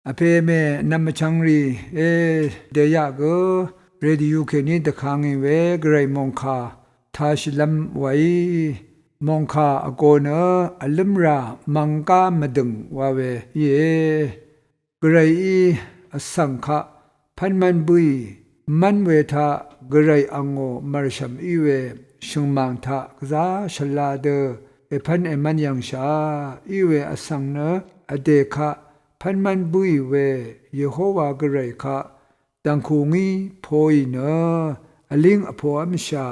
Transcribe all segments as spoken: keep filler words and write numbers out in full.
Vpè mè nvm vchvngrì e, dèyaq gø rèdìu kèní dvkangì we gvray mòngkà tāshìlv́m wàí. Mòngkà vgō nø vlǿmrà mv̀nggá mvdø̀ng wa we íe. Gvrayí vsvng kaq pv́nmv́n bǿì, mv́n we taq gvray angò mv̀rshv̀m í we, shø̀ngmàng taq gvzá shvla dø èpv́n èmv́n yv̀ngshà í we vsvng nø vdè kaq pv́nmv́n bǿì we Yehowa gvray kaq dv̀ngkù ngí poì nø vlíng vpov́mshà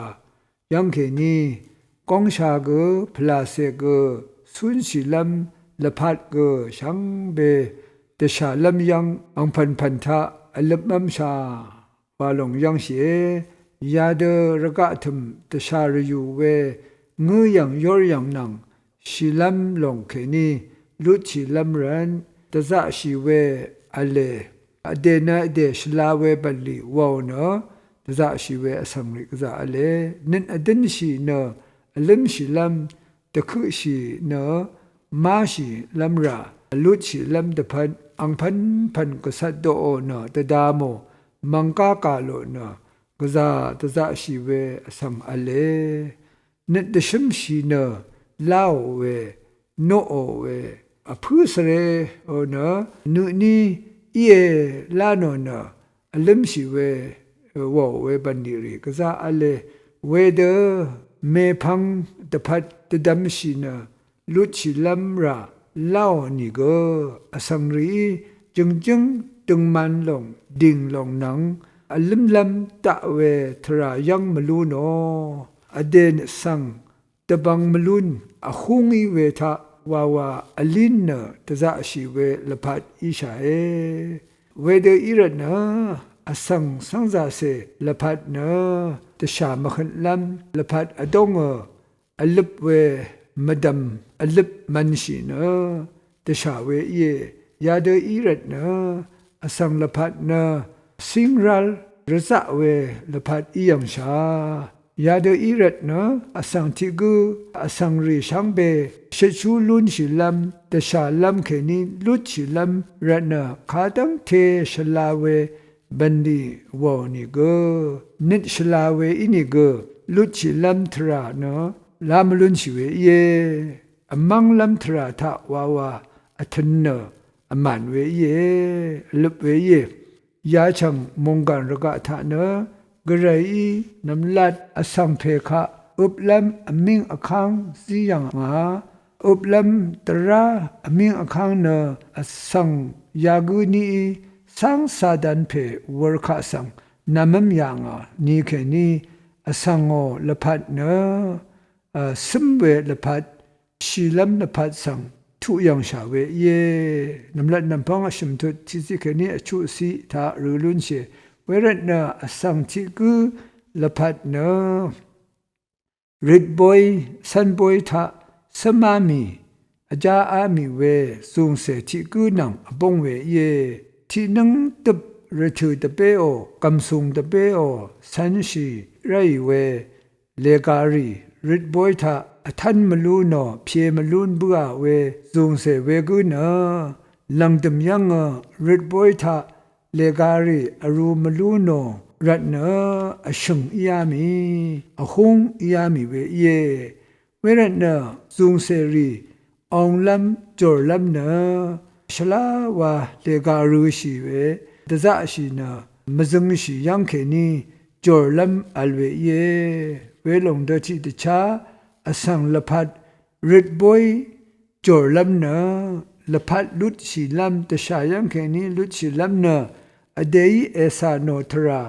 yv́ng kèní, góngsha gø, pvlàcè gø, cúnshìlv́m lvpat gø, shvngbe dvshàlv́m yv́ng angpv̀npv̀n taq vløpmv́mshà wa lòng yv́ngshìe. Yadø rvgaq tø̀m dvshà rvyù we ngǿ yv̀ng yór yv̀ng nvng shìlv́m lòng kèní lutshìlv́m rvt dvzaqshì we v̄le. Vdè nø vdè shvla we bv̀nlì wàò nø dvzaqshì we vsvng rì gvzà v̄le. Nøt vdǿnshì nø vlǿmshìlv́m, dvkøqshì nø máshìlv́m rà, vlutshìlv́m dvpvt angpv́npv̀n gvcvt doqò nø dvda mò, mv̀nggá kà lò nø gvzà dvzaqshì we vsvng v̄le. Nøt dvshǿmshì nø láò we, noqò we, vpǿ svreò nø nøtní íe lá nò nø vlǿmshì we, wàò we bv̀nlì rì gvzá v̄le. Wedø mèpvng dvpvt dvdvmshì nø lutshìlv́m rà láò nìgø, vsvng rìí jø̀ngjǿng døngman lòng dìng lòng nvng vlǿmlv́m daq we tvrà yv́ng mvlú nò. Vdè nø svng dvbvng mvlún vhúng í we taq wawa vlín nø dvzaqshì we lvpat íshàe. Wedø í rvtnø vsvng cv́ngzàcè lvpat nø dvshà mvhøtlv́m lvpat vdóngø vløp we mvdv̀m vløp mvnshì nø dvshà we íe. Yadø í rvtnø vsvng lvpat nø cíngrál rvzaq we lvpat í yv̀ngshà. Yadø í rvtnø vsvng tiq gǿ vsvng rì shvngbe shøtshú lúnshìlv́m dvshàlv́m kèní lutshìlv́m rvtnø kadv́ngte shvla we bv̀nlì wàò nìgø, nøt shvla we ínìgø lutshìlv́m tvrà nø lá mvlúnshì we íe. Vmv́nglv́m tvrà taq wawa vtø̄n nø vmàn we íe, vløp we íe. Yachv̀ng mònggàn rvgaq taq nø gvrayí nv̀mlat vsvng pè kaq øplv́m vmíng vkáng zí yv̀ngà. Øplv́m dvrá vmíng vkáng nø vsvng yagǿ níí cáng Satan pè wur kaq svng nv̀mv́m yà ngà ni kèní vsvngò lvpat nø, cǿm we lvpat shìlv́m lvpat svng tuq yv̀ngshà we íe. Nv̀mlat nv̀mpv́ng vshø̀m tut tiqciq kèní vchuqciq taq rø lúnshìe. Wervtnø vsvng tiq gǿ lvpat nø røtbóy cv́nbóy taq cǿmá mì vjáá mì we zùngcè tiq gǿ nvng vbóng we íe. Tiqnǿng døp rvtø̀ dvbéò, gv̀msùng dvbéò cv̄nshì ráì we lègàrì røtbóy taq vtv́n mvlú nò pye mvlún bǿà we zùngcè wegǿ nø lv̀ngdø̀m yv́ngø røtbóy taq lègàrì vrū mvlú nò rvtnø vshø̀ng íá mì, vhúng íá mì we íe. Wervtnø zùngcèrì onglv́m jòrlv́m nø shvlá wa lèga rø̄shì we dvzaqshì nø mvzøngshì yv́ng kèní jòrlv́m vl we íe. Welòng dø tiqdvchá vsvng lvpat røtbóy jòrlv́m nø lvpat lutshìlv́m dvshà yv́ng kèní lutshìlv́m nø vdèí ècà nò tvrà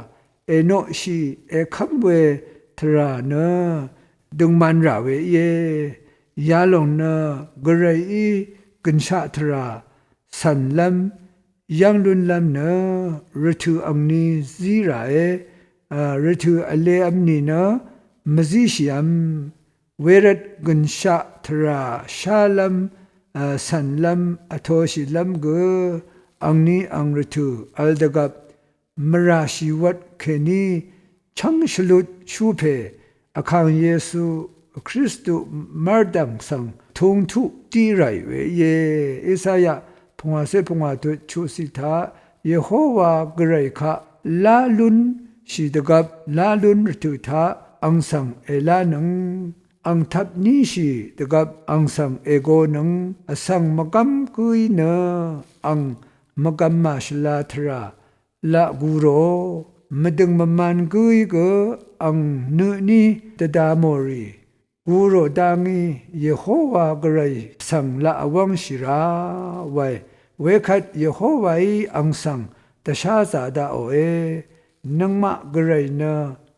ènoqshì èkv́m we tvrà nø døngman rà we íe. Yalòng nø gvrayí gø̀nshaq tvrà cv̀nlv́m yv́ng lúnlv́m nø rvtø̀ angni zí ràe. Rvtø̀ vlev̄m nìnø mvzíshìv̄m wervt gø̀nshaq tvrà shálv́m cv̀nlv́m vtoshìlv́m gø angni ang rvtø̀ vl dvgvp mvràshìwvt kèní chv́ng shvlut shú pè Vkàng Yesu Kristu mv́rdv̀ng svng tungtuq dí ràì we íe. Esaya pungwàcé pungwà tut chuqciq taq Yehowa Gvray kaq lá lúnshì dvgvp lá lún rvtø̀ taq ang svng èlánøng, ang tvp níshì dvgvp ang svng ègonøng, vsvng mvgv́m gǿí nø ang mvgvm màshvla tvrà laq gu rò, mvdø̀ng mvman gǿí gø ang nø tní dvda mò rì, gu rò dá ngí Yehowa Gvray svng laq vwv́ngshì rá wae. Wekvt Yehowaí ang svng dvsházā daqòe. Nøngmaq Gvray nø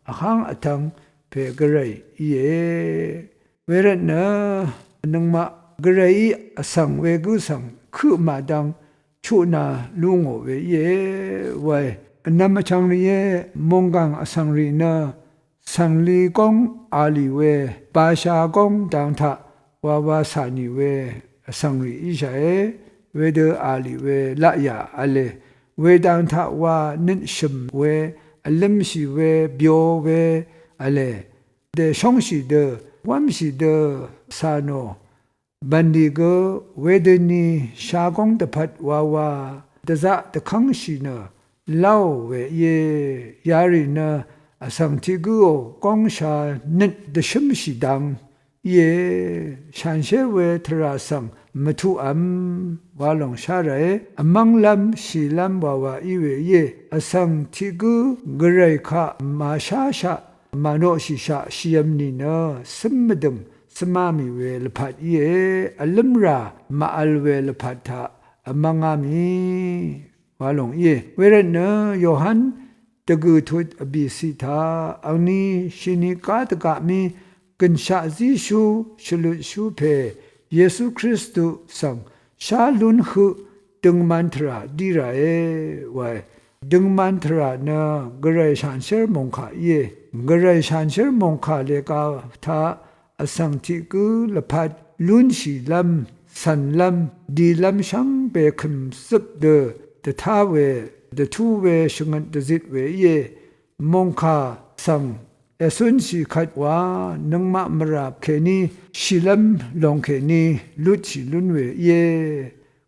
vháng vtvng pè Gvray íe. Wervtnø nøngmaq Gvrayí vsvng wegǿ svng køq màdvng chuqna lú ngò we íe wae. Vnvm vchvng rìé, mònggàng vsvng rì nø cv̀ngli góng a lì we, basha góng dang taq wawa cà nì we vsvng rì íshàe. Wedø a lì we laqyà v̄le, wedang taq wa nøt shø̀m we, vlømshì we, byo we v̄le, dèshóngshì dø, wv́mshì dø cà nò bv̀nlì gø wedøni shagóng dvpvt wawa dvzaq dvkv́ngshì nø láò we íe. Yarì nø vsvng tiq gǿò góngsha nøt dvshǿmshì dang íe. Shanshér we tvrà svng mvtuqvm wa lòng shá ràé. Vmv́nglv́m shìlv́m wawa í we íe. Vsvng tiq gǿ Gvray kaq màsháshaq mànoqshìshaq shìvm nìnø cǿm mvdø̀ng cǿmá mì we lvpat íe. Vlǿmrà màvl we lvpat taq vmv́ngá mì wa lòng íe. Wervtnø Yohan dvgø̀ tut vbìciq taq angni shini gá dvgaq mí gø̀nshaq zíshú shvlutshú pè Yesu Kristu svng shá lún høq døngman tvrà dí ràe wae. Døngman tvrà nø Gvray shanshér mòngkà íe. Gvray shanshér mòngkà lèga taq vsvng tiq gǿ lvpat lúnshìlv́m, cv̀nlv́m, dilv́m shvngbe kø̀m zøp dø dvtá we, dvtú we, shvngøt dvzit we íe. Mòngkà svng ècúnshì kvt wa nøngmaq mvrà kèní shìlv́m lòng kèní lutshì lún we íe.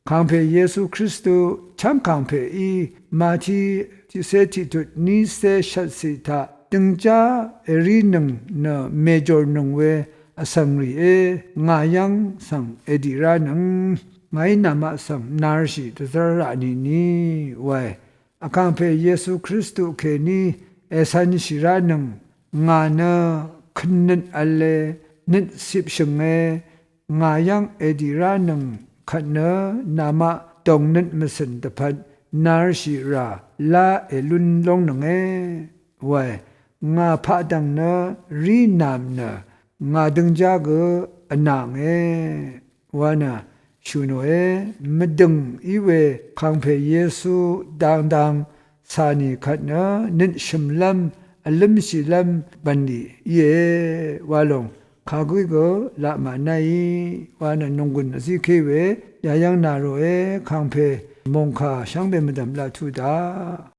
Kàngpè Yesu Kristu chv́ng kàngpèí Mati tiqcé tiqtut nícé shvtciq taq døngjá èrínøng nø mèjòrnøng we vsvng rìé, ngà yv́ng svng èdì ránøng, ngàí namaq svng narshì dvzv́r raq nìni wae. Vkàngpè Yesu Kristu kèní ècv̄nshì ránøng, ngà nø kønnøt v̄le, nøt cipshø̀nge, ngà yv́ng èdì ránøng kvt nø namaq dòngnøt mvcø̀n dvpvt narshì rà lá èlún lóngnønge wae. Ngà paqdv̀ng nø rí nàm nø ngà døngjá gø vnànge wa nø shø̀ nòe. Mvdø̀ng í we kàngpè Yesu dangdang cà nì kvt nø nøt shø̀mlv́m vlǿmshìlv́m bv̀nlì íe wa lòng kagǿí gø laq mànáí wa nø nònggùn vzíké we yayv́ng nà ròe. Kàngpè mòngkà shvngbe mvdv̀m laq tuq daq